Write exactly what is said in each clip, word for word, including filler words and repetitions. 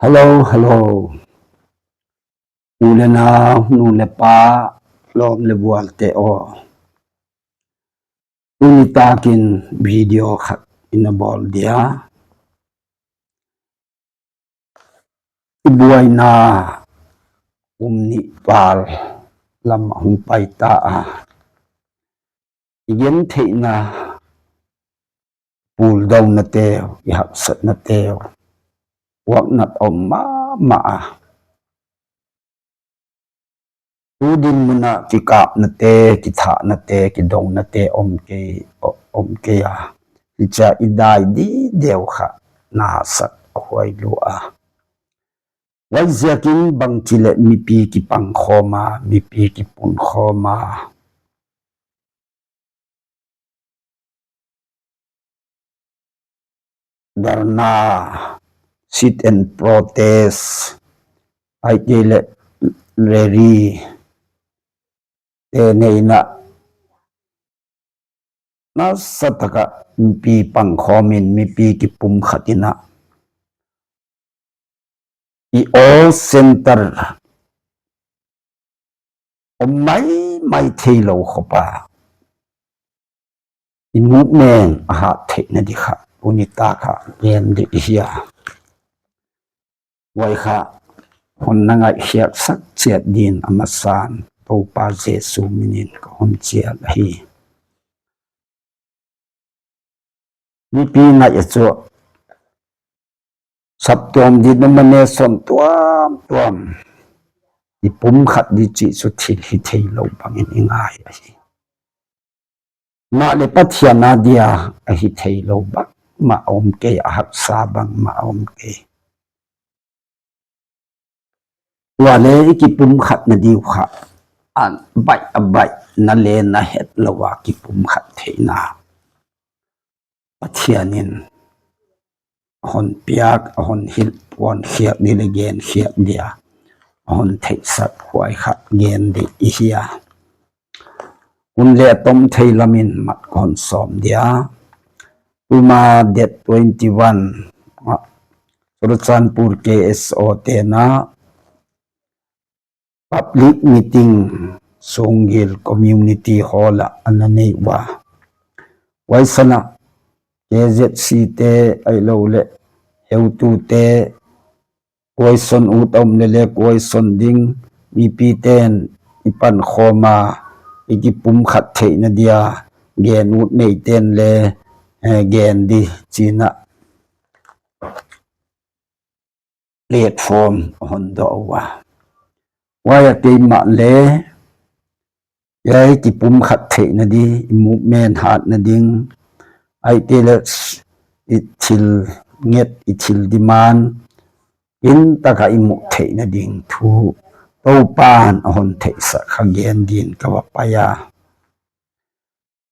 Hello, hello. U le nao, nu le pa, lom le bual te o. Tuni takin video khat ina bol dia. Ibuaina um ni pal lam hung pai ta a. Igentheina, puldouna teu, ihaksatna teu, uaknat om mama a. Tu dinmuna kikapna te, kithahna te, kidouna te om kei, om kei a. Hicha idai di deu kha, nasak a huai lu a. Huaiziakin bangchi le mipi kipang khoma, mipi kipun khoma. Dharna, sit and protest, ahileh rally, te neina, nasataka mipi pangkhomin, mipi kipumkhat ina. I all center om maimai theilou khopa. I movement ahat theina di kha, tuni taka gen di ihia. Huai kha, hon na ngaikhiak sak chiat din amasan, Toupa Jesu minin ka hon chial ahi. Mipi ngai a chu, saptuam di nomination tuamtuam. I pumkhat di chih chu thil hitheilou bangin i ngai ahi. Mah le Pathian a dia ahitheilou bangmah om kei, ahaksa bangmah om kei. Tua le i kipumkhatna diu kha, abaih abaih na le na hetlou a kipumkhat theina. Pathianin ahon piak, ahon hilh, ponkhiak di le genkhiak dia, ahon theihsak huai kha gen di ihia. Hun le atom thei lamin mat kon som dia. Tuma date twenty-one, ah, Churachandpur K S O tena public meeting Songgel Community Hall a ana nei uva. Huaisana K Z C te ahilou le heutute, question ut a um le le question ding, mipi ten i pankhom a, i kipumkhat theina dia, gen ut nei ten le, eh, gen di china platform hon doh uva. Huai a keimah le, Hiai kipumkhat theina di, i movement hatna ding, ahileh i thil nget, i thil demand, in taka i mu theina ding thu, Toupan ahon theihsak kha gen din ka va pai a.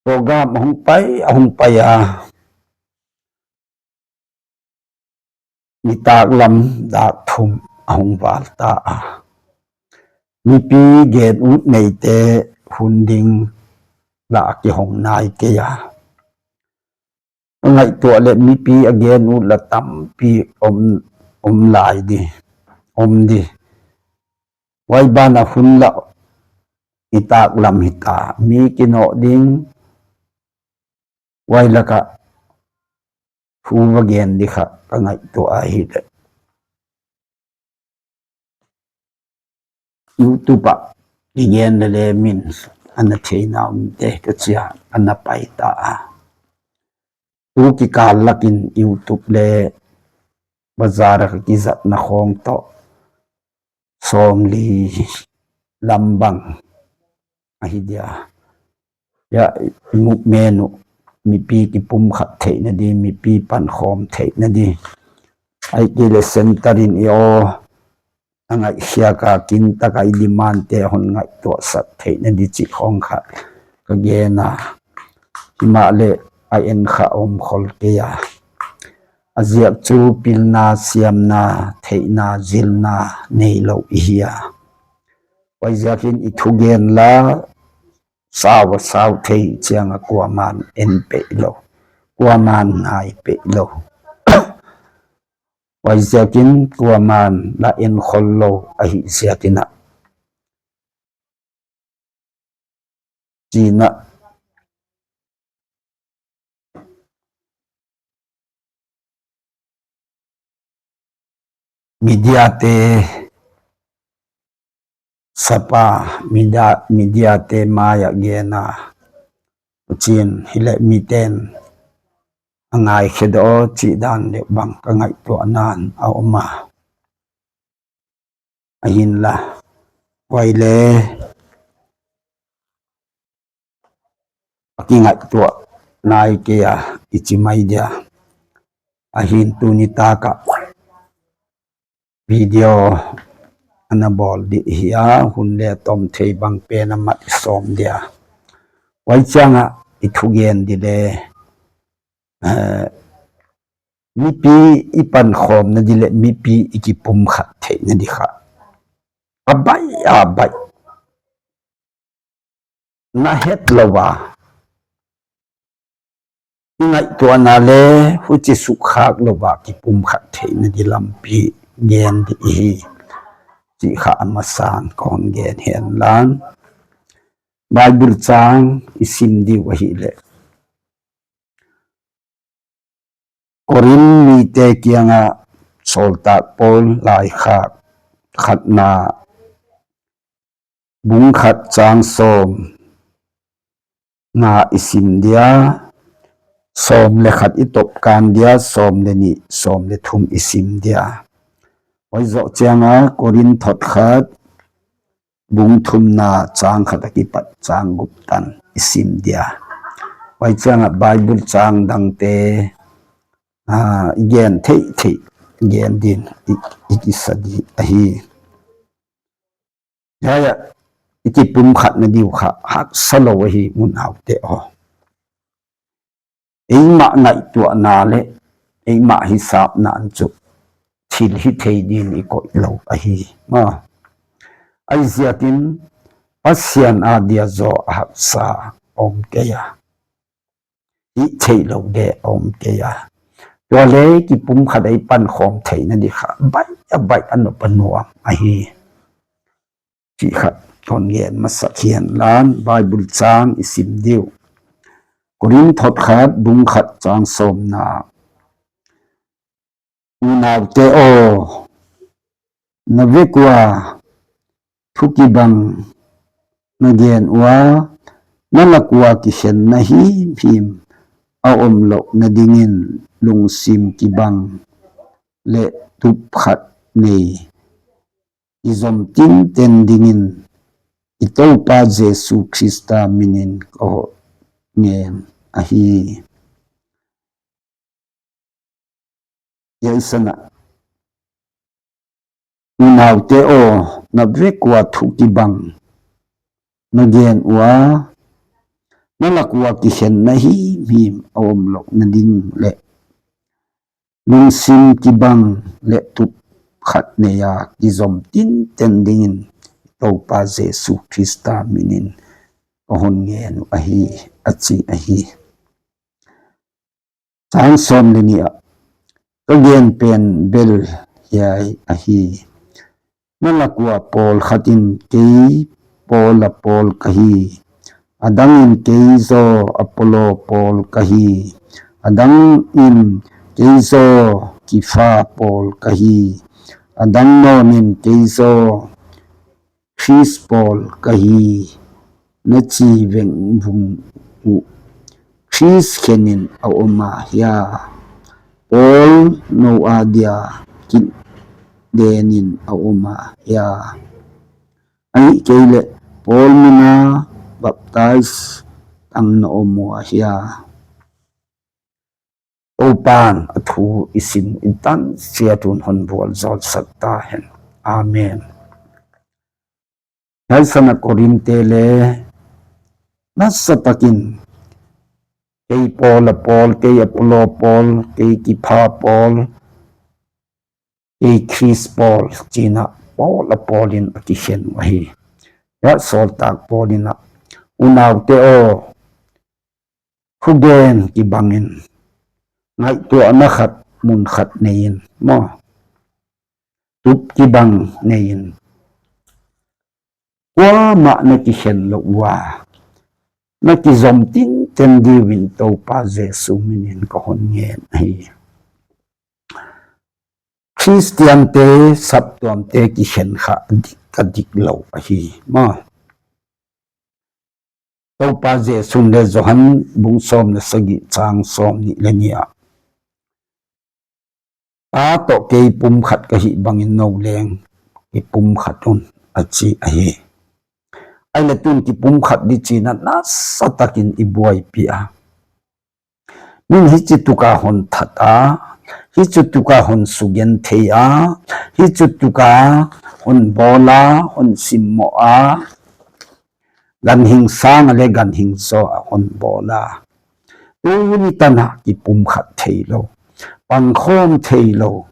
Program ahung pai, ahung pai a. Nitaklam dak thum ahung val ta a. Mipi gen ut neite hun ding lah kihong nai kei a. Ngaihtuah le mipi a gen ut la tampi om, om lai di, om di. Huai bana hun lah nitaklam hita, mi kinoh ding, Huai laka thu va gen di kha ka ngaihtuah ahileh, YouTube a i gen le le min ana theina um te ka chia ana pai ta a. Tu kikal lakin YouTube le bazar a ka kizatna khong toh somli lam bang ahi dia. Hiai movement u mipi kipumkhat theina di, mipi pankhom theina di. Ahileh center in i aw a ngaihkhiak a kin taka i demand te hon ngaihtuahsak theina di chih khong kha ka gen a. Himahleh a en kha om khol kei a. A ziak chu pilna, siamna, theihna, zilna neilou ihi a. Huaiziakin i thugen la, sau a sau thei chiang a kuaman en peh lou, kuaman nai peh lou. Huaiziakin kuaman la enkhol lou ahi ziakin a, china media te sapa, media, media te maia gena, uchin hile miten angai khedoh chih dan le bang ka ngaihtuah nan a um a. Ahinla, huai le akingaihtuah nai kei a, ichi mai dia. Ahin tuni taka video ana bol di hi a, hun le tom thei bang pen a mat i som dia. Huai chang a i thugen di le, eh, mipi i pankhomna di le mipi i kipumkhat theihna di kha. A bai, a bai. Na het lou a, i ngaihtuahna le huchi sukkhak lou a kipumkhat theihna di lampi gen di hi. Chih kha amasan kon gen hen lan. Bible chang i sim diu ahile, Korin mite kianga soltak Paul laikhak khatna, bung khat chang som na i sim dia, som le khat i topkan dia, som le ni, som le thum i sim dia. Huai zoh chianga Korin thot khat, bung thumna chang khat a kipat chang gup tan i sim dia. Huai chang a Bible chang dangte, ah, i gen thei thei, gen din i, i kisa di ahi. Huai a, i kipumkhatna diu kha haksa lou ahi, unaute aw. Eima ngaihtuahna le eima hisapna an chu thil hithei din i koih lou ahi. Ma, ahiziakin Pasian a dia zaw a haksa om kei a, hithei lou de om kei a. Tua le kipumkhat a i pankhom theihna di kha bai a bai a nop a nuam ahi. Chih khat kon gen masak hihen lan, Bible chang i sim diu. Korin thot khat, bung khat chang somna. Unaute aw, na vek ua thu kibang na gen ua, na lak ua kikhenna himhim a om louhna dingin lungsim kibang le tup khat nei i zom tinten dingin i Toupa Jesu Khrista minin ka hon ngen ahi. Hiai san a, unaute aw, na vek ua thu kibang na gen ua, na lak ua kikhenna himhim a om louhna ding le lungsim kibang le tup khat nei a kizom tinten dingin Toupa Jesu Khrista minin ka hon ngen u ahi, a chi ahi. Chang som le ni a, ka gen pen bel hiai ahi. Na lak ua pawl khat in kei Paula pawl ka hi. A dang in kei zaw Apollo pawl ka hi. A dang in kei zaw Kipha pawl ka hi. A dang nawn in kei zaw Khrist pawl ka hi, na chi vengvung uh. Khrist khen in a om a hia? Paul nou a dia kit den in a om a hia? Ahihkeileh Paul mina baptize tang na om ua hia? Toupan a thu i sim in tan sia tun hon vualzawl sak ta hen. Amen. Hiai san a Korinte le nasa takin kei Paula pawl, kei Apollo pawl, kei Kipha pawl, kei Khrist pawl, chi in a pawl a pawl in a kikhen u ahi. Hiai sawltak Paul in a, unaute aw, thugen kibang in, ngaihtuahna khat, mun khat nei in, maw? tup kibang neiyin, kuamah nakikhen lou uva, nakijom tinten diuvin Toupa Jesu minin kahon ngen ahi. Christian te, saptuam te kikhen kha adik, adik lou ahi. Ma. Toupa Jesun le Johan bung som le sagi chang som ni le ni a, Pa toh kei pumkhat kahi bangin nou leng kipumkhat un, achi ahi. Ahile tun kipumkhat di china nasatakin ibuaipi a. Min hichi tuka hon that a, hichi tuka hon sugenthei a, hichi tuka hon bol a, hon simmo a, ganhing sang le ganhing jo a hon bol a. Tuni tana kipumkhat theilou, pangkhom theilou.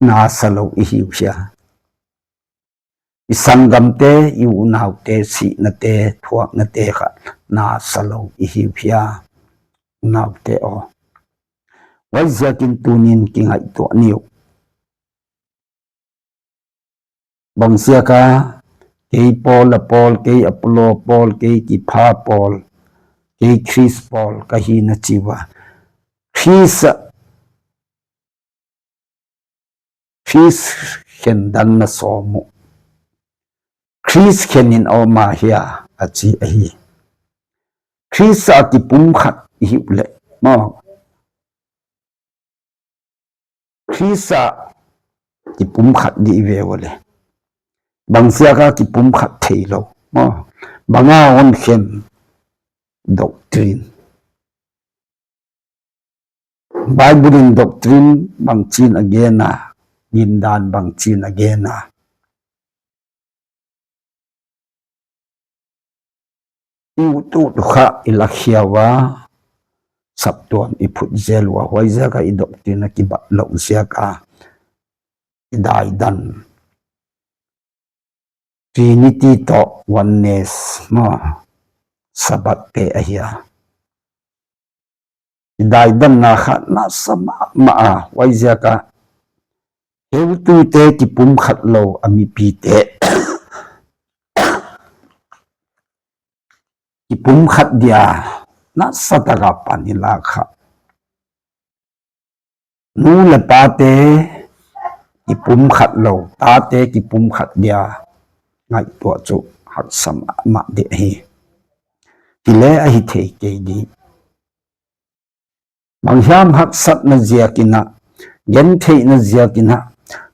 Nasa lou ihiu hia. I sanggam te, i unau te, sihna te, thuakna te kha nasa lou ihiu hia. Unau te o. Huaiziakin tunin kingaihtuah niu. Bang ziaka, kei Paul a Paul, kei Apollo Paul, kei Kipha Paul, kei Christ Paul, kahi nachiuva. Christ a, Christ khen dan nasom u. Christ khen in aum ahia, achi ahi. Christ a kipumkhat ihiu le. Ma. Christ a kipumkhat di ive ule. Bang ziaka kipumkhat theilou. Ma. Banga hon khen doctrine. Bible in doctrine bangchin agena, gindan bangchin agena. I ut ut kha i lakhia uva, saptuam i phut jel uva, huaiziaka i doctrine a kibat lou ziaka, i daidan. Trinity toh oneness ma, Sabbath te ahia. I daidan na kha nasa mama a, huaiziaka. Heutute kipumkhat lou a mipite kipumkhat dia nasataka pan i la kha. Nu le pate kipumkhat lou, tate kipumkhat dia ngaihtuah chu haksa mama di ahi. Hile ahi thei kei di. Bang hiam haksatna ziakin a, gentheina ziakin a,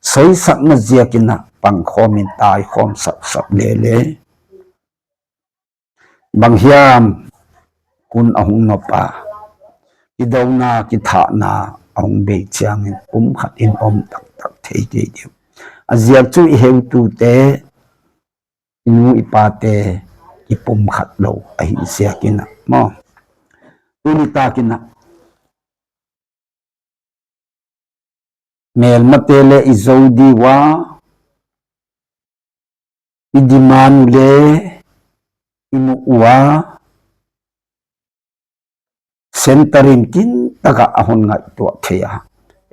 soisakna ziakin a, pangkhom in taikhom sapsap lele. Bang hiam hun ahung nop a, kidouna, kithahna ahung bei chiangin pumkhat in um taktak thei kei diu. Aziak chu i heutute, i nu i pate kipumkhat lou ahi ziakin a, mo. Tuni takin a, melmate le i jou diu a, i demand u le i mu uva, center in kintaka ahon ngaihtuah thei a.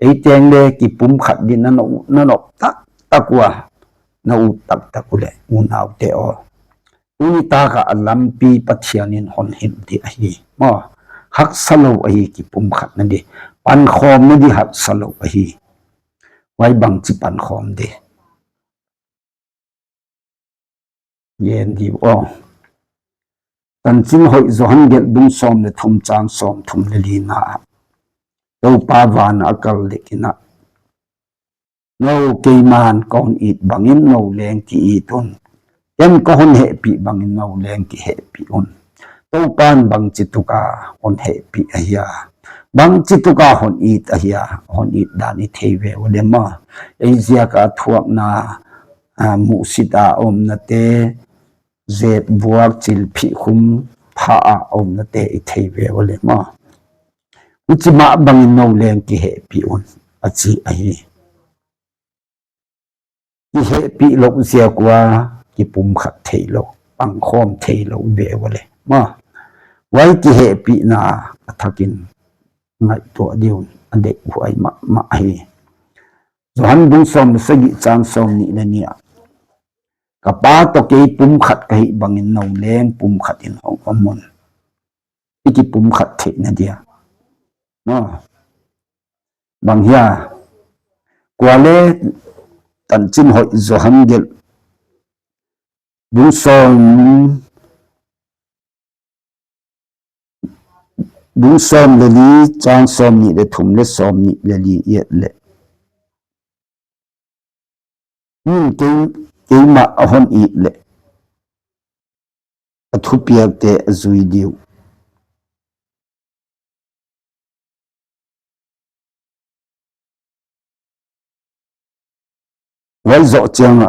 Eiteng le kipumkhat din na no, na nop taktak uva, na ut taktak u le, unaute o. Tuni taka a lampi Pathian in hon hil di ahi. Mo, haksa lou ahi kipumkhatna di. Pankhomna di haksa lou ahi. Huai bangchi pankhom di. Gen diu o. Chanchin Hoih Johan gelh bung som le thum chang som thum le lina a, Toupa vana akal ding in a, nou keiman kahon it bangin nou leng ki-it un. Ken kahon hehpih bangin nou leng kihehpih un. Toupan bangchi tuka hon hehpih ahia, bangchi tuka hon it ahia, hon it dan i thei ve u le mo. Ei ziaka thuakna, a, musit a omnate, zep buak chilphih khum pha a omnate i thei ve u le mo. Huchi mah bangin nou leng kihehpih un, achi ahi. Kihehpih lou ziak uva kipumkhat theilou, pangkhom theilou ve u le mo. Huai kihehpihna a thakin ngaihtuah diu. adei huai mama hi. Johan bung som le sagi chang som ni le ni a, Ka Pa toh kei pumkhat kahi bangin nou leng pumkhat in hung umun. Iki pumkhat theina dia. No. Bang hia. Kuale tanchin hoi Johan gel. Bung som, bung som le li, chang som ni le thum le som ni le li i et le. Min kei, keima ahon it le. Athupiak te ajui diu. Huai zoh chiang a,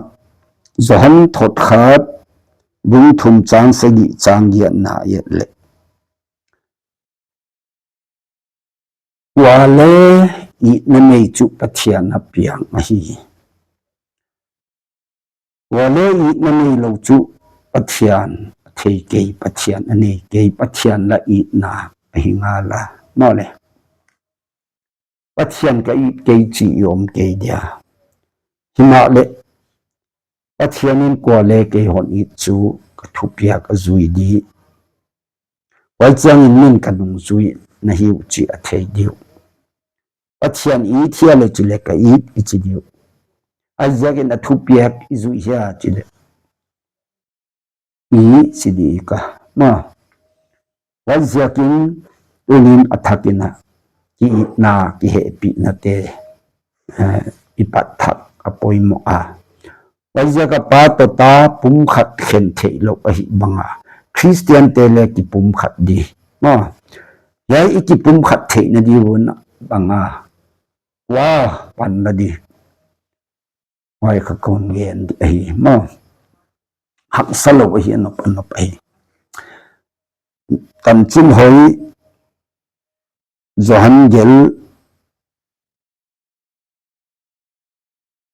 Johan thot khat, bung thum chang sagi chang giat na i et le. Kuale itna nei chu Pathian apiang ahi. Kuale itna nei lou chu Pathian athei kei, Pathian anei kei, Pathian la itna ahi ngal a. Mole. Pathian ka it kei chi i om kei dia. Himale, Pathian in kuale kei hon it chu ka thupiak ajui di. Huai chiang in min ka nungjui nahiu chi athei diu. Pathian i it hia le chule ka it i chi diu. Aziak in athupiak i jui hia chule. I chi di ka. Ma. Huai ziakin tunin athak in a, ki itna, kihehpihna te, eh, i pat thak apoimo a. Huai ziak a Pa toh Ta pumkhat khen theilou ahi banga. Christian te le kipumkhat di. Ma. Hiai i kipumkhat theina di vun banga. Wa, pan la di. Huai kha kon gen di ahi. Ma. Haksa lou ahi, anop, anop ahi. Tanchin hoi Johan gel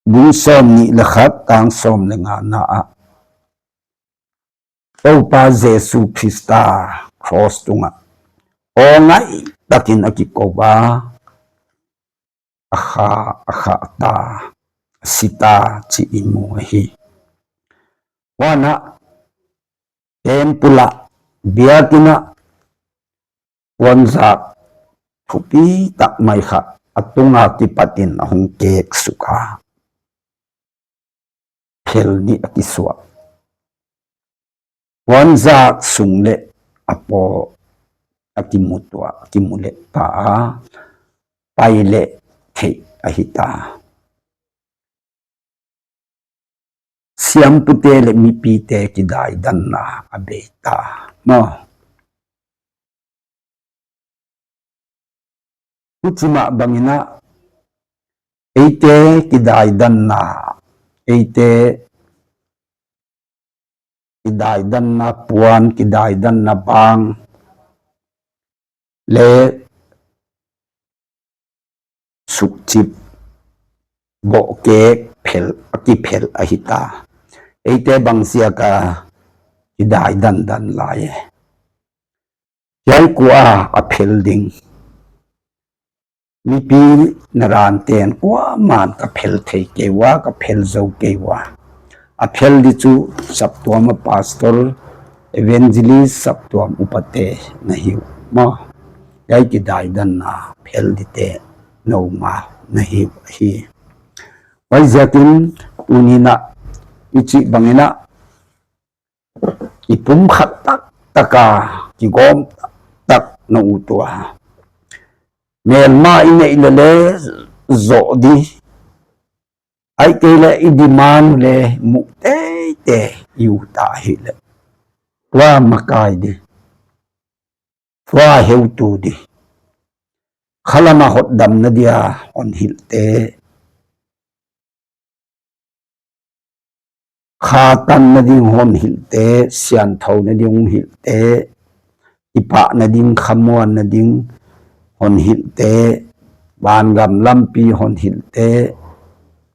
bung som ni le khat tang som le nga na a. Toupa Jesu Christa cross tunga. O ngai takin akikou a. Akha, akha ta, sita chi i mu ahi. Huan a, temple a, biakin a, huan zak, thupi tak mai kha, atunga kipat in ahung kek suk a. Phel ni akisuah. Huan zak sung le apo akimu tua, akimu le ta a, pai le thei ahi ta. Siampute le mipite kidaidanna abei ta. Ma. Huchi mah bangin a, eite kidaidanna, eite kidaidanna puan, kidaidanna bang, le sukchip, bohkek, phel, akiphel ahi ta. Eite bang ziak a kidaidan dan lai e. Hiai kua aphel ding. Mipi naran ten kuaman ka phel thei kei ua, ka phel zou kei ua. Aphel di chu saptuam a pastor, evangelist, saptuam upate na hi u. Ma, hiai kidaidanna phel di te nou ma na hi u ahi. Huaiziakin tuni in a, i chih bangin a, i pumkhat taktak a, kigawm taktak na ut ua. Melma i neih leh leh zoh di. Ahihkeileh i demand leh muh teitei i ut ahileh. Tua makai di. Tua heutu di. Khalam a hotdamna dia hon hilh te. Kha tanna ding hon hilh te, sianthouna ding hon hilh te, kipahna ding, khamuanna ding hon hilh te, vangam lampi hon hilh te,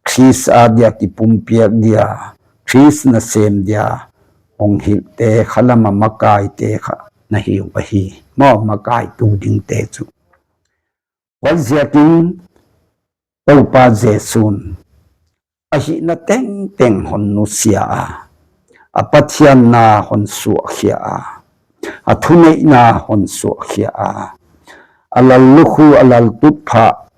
Khrist a dia kipumpiak dia, Khrist nasem dia hon hilh te, khalam a makai te kha na hi u ahi. Maw, makaitu ding te chu. Huaiziakin Toupa Jesun ahina tengteng hon nusia a, a Pathian na hon suahkhia a, a thuneihna hon suahkhia a, a lallukhu, a laltutphah,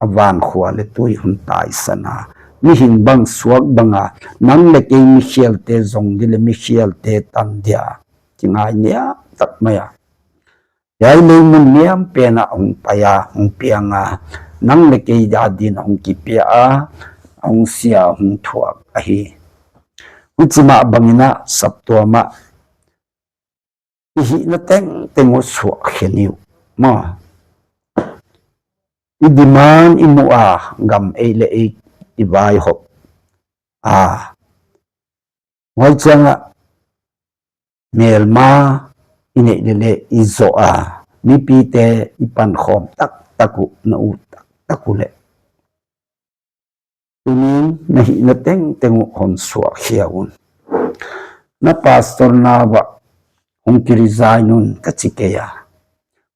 a vankhua le tui hon taisan a, mihing bang suak banga, nang le kei mikhelte zong di le mikhelte tan dia, kingai niam tak mai a. Hiai leimun niam pen a hong pai a, hong piang a, nang le kei adin hong kipia a, hong sia, hong thuak ahi. Huchi mah bangin a saptuam ah i hihna tengteng uh suahkhia ni uh. Maw. I demand i mu a, gam ei le ei i vaihop a, huai chiang ah melma i neih le le i zoh a, mipite i pankhawm taktak uh, na ut taktak uh le, tunin na hihna tengteng uh hon suahkhia un. Na pastor na uah hong kiresign un ka chi kei a.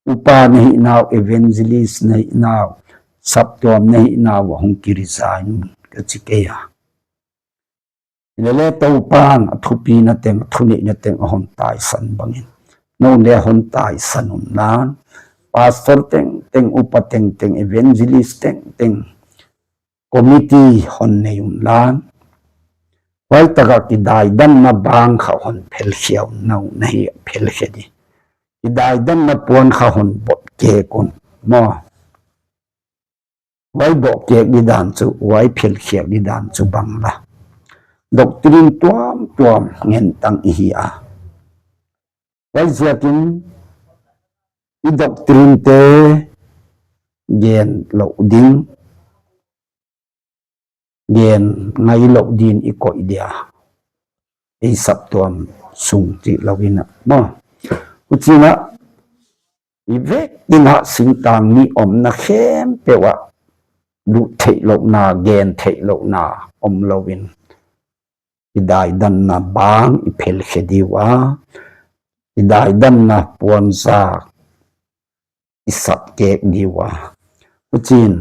Upa na hihna uh, evangelist na hihna uh, saptuam na hihna uah hong kiresign un ka chi kei a. Hilele Toupan a thupina teng, a thuneihna teng a hon taisan bangin, nou le hon taisan un lan, pastor tengteng, upa tengteng, evangelist tengteng, committee hon nei un lan. Huai taka kidaidanna bang kha hon phelkhia un, nou na hi phelkhia di. Kidaidanna puan kha hon bot kek un. Maw. Huai bot kek di dan chu, huai phelkhiak di dan chu bang la. Doctrine tuamtuam ngen tang i hi a. Huaiziakin i doctrine te gen lou ding, gen ngai lou din i koih dia. Ei saptuam sung chih lou in a. Maw. Huchiin a, i vek in a singtang mi omna khempeuh ah lut theih louhna, gen theih louhna om lou in, i daidanna bang i phelkhia diu a, i daidanna puanzak i sap kek diu a. Huchiin,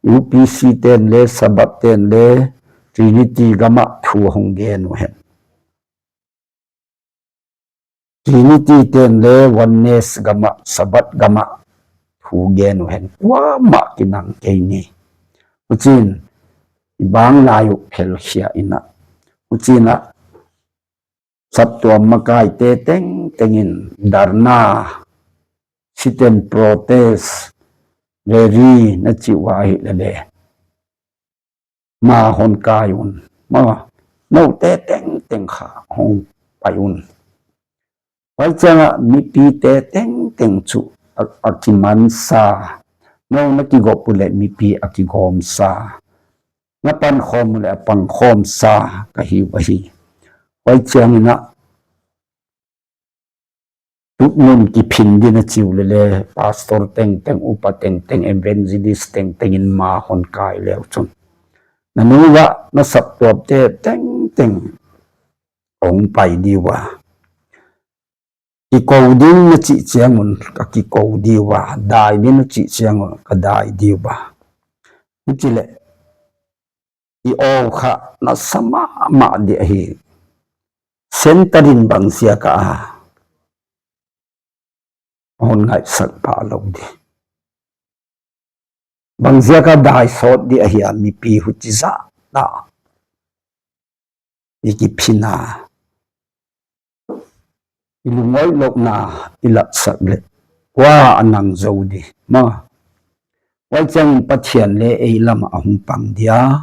U P C ten le, Sabbath ten le, Trinity gam ah thu hong gen uhen. Trinity ten le Oneness gam ah, Sabbath gam ah thu gen uhen, kuamah kinang kei ni. Huchiin, i bang lai uh phelkhia in a. Huchiin a, saptuam makaite tengteng in dharna, sit-in protest, rally na chih uh ahih lele, ma hon kai un. Maw, noute tengteng kha hong pai un. Huai chiang ah mipite tengteng chu a, a kimansa. Nou na kigop uleh mipi a kigawmsa. Na pankhawm uleh a pangkhawmsa ka hi uh ahi. Huai chiang in a, tutnun kiphin din a chi ulele, pastor tengteng, upa tengteng, evangelist tengteng in ma hon kai leu chun, na nung uah na saptuamte tengteng hong pai diu a. Kikou ding na chih chiang un ka kikou diu a, dai ding na chih chiang un ka dai diu a. Huchi leh, i aw kha nasa mahmah di ahi. Centre in bangziak a hon ngaihsak pah lou di. Bangziak a dai sawt di ahi a, mipi huchi zah ta. I kiphin a, i lungngai louhna i latsak leh, kua a nang zou di. Maw. Huai chiang in Pathian le ei lam ah a hung pang dia.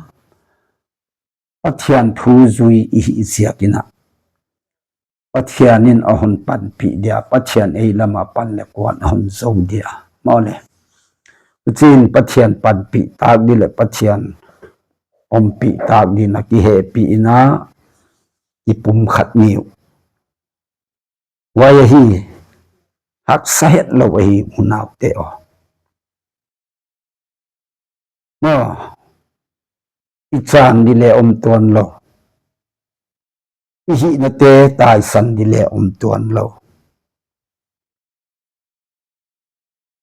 Pathian thu zui i hih ziak in a, Pathian in a hon panpih dia, Pathian ei lam ah pan leh kuan a hon zou dia. Maw le. Huchiin Pathian panpih tak di leh Pathian ompih tak din a kihehpih in a, i pumkhat ni uh. Huai ahi, haksa hetlou ahi unaute aw. Maw, i chan di le om tuan lou. I hihnate taisan di le om tuan lou.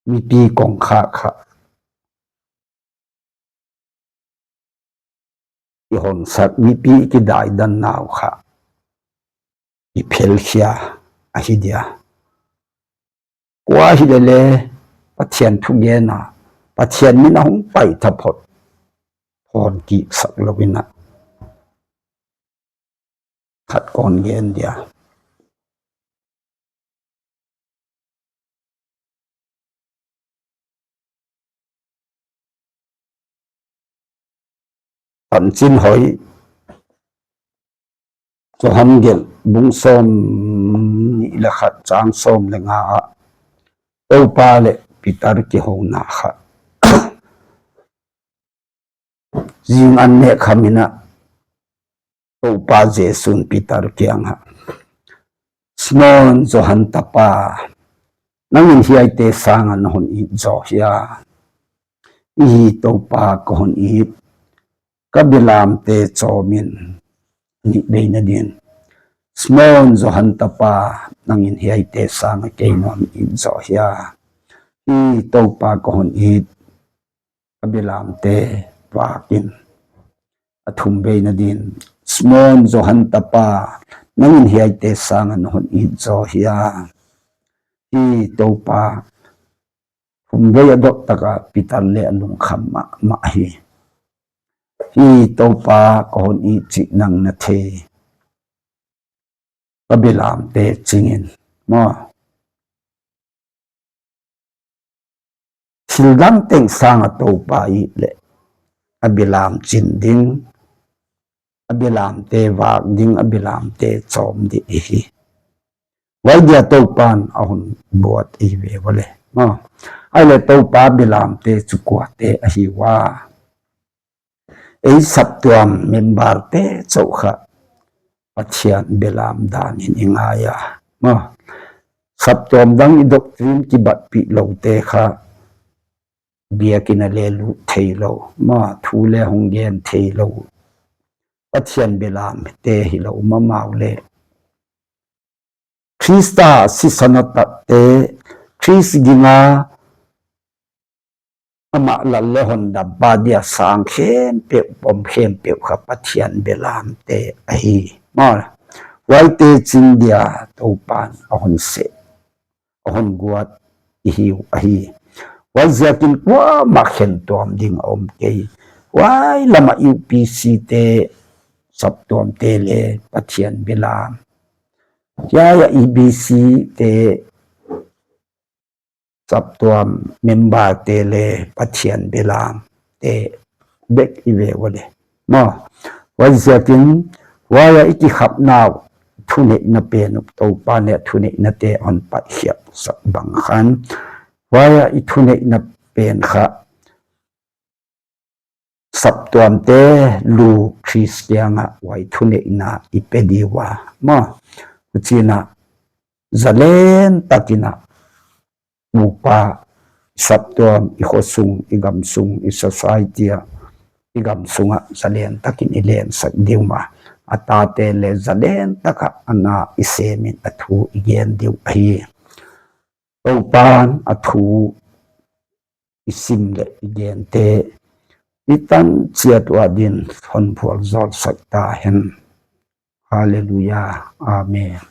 mipi kong kha kha i hon sak, mipi i kidai dan nau kha i phel khia ahi dia. Kua hi le le Pathian thu gen a, Pathian min a hung pai tha phot phon ki sak lo ina. Khat kon gen dia. Panchin hoi, Johan gel bung som ni le khat chang som le nga a Topa le Peter kihona kha. Jing an ne khamina Topa Jesun Peter kiang a, Simon Johan tapa, nangin hiaite sanga nahon it jo hia? Ihi Topa, kahon it, ka belamte chomin nit beina din. Simon Johan tapa, nangin hiaite sanga kei nahon it jo hia? Ihi Topa, kahon it, ka belamte vakin athum beina din. Simon Johan tapa, nangin hiaite sanga nahon it jo hia? Ihi Topa, thum bei adot taka Peter le alungkham mama hi. Ihi Topa, kahon it chih nang nathei. Ka belamte chingin, mo. Thil dang teng sanga Topa it le abelam chin ding, abelamte vak ding, abelamte chom ding ihi. Huai dia Topan ahon buat ive vale, mo. Ahile Topa belamte chu kuate ahi ua? Ei saptuam member te chauh kha Pathian belam danin i ngai a, mo. Saptuam dang i doctrine kibatpih lou te kha biakin a le lut thei lou, mo, thu le hong gen thei lou Pathian belam te hilou mamau le Krista sisan a tat te, Krist ging a amah lal le hondampa dia sang khempeuh, pom khempeuh kha Pathian belamte ahi. Mo, huaite ching dia Topan ahon seh, ahon guat ihiu ahi. Huaiziakin kuamah khentuam ding aum kei. Huai lama U P C te, saptuam te le Pathian belam, hiai a E B C te, saptuam member te le Pathian belam te bek ive vale, mo. Huaiziakin huai a i kikhap nau thuneihna pen u Topan le thuneihna te ahon paihkhiak sak bang khan, huai a i thuneihna pen kha saptuam te lu Krist kiang a huai thuneihna i pe diu a, mo. Huchiin a zalen takin a, upa, saptuam, i khosung, i gamsung, i society a, i gamsung a zalen takin i lensak diu ma. A tate le zalen taka ana i semin a thu i gen diu ahi. Topan a thu i sim le i gen te i tan chiat ua din hon phual zol sak ta hen. Hallelujah. Amen.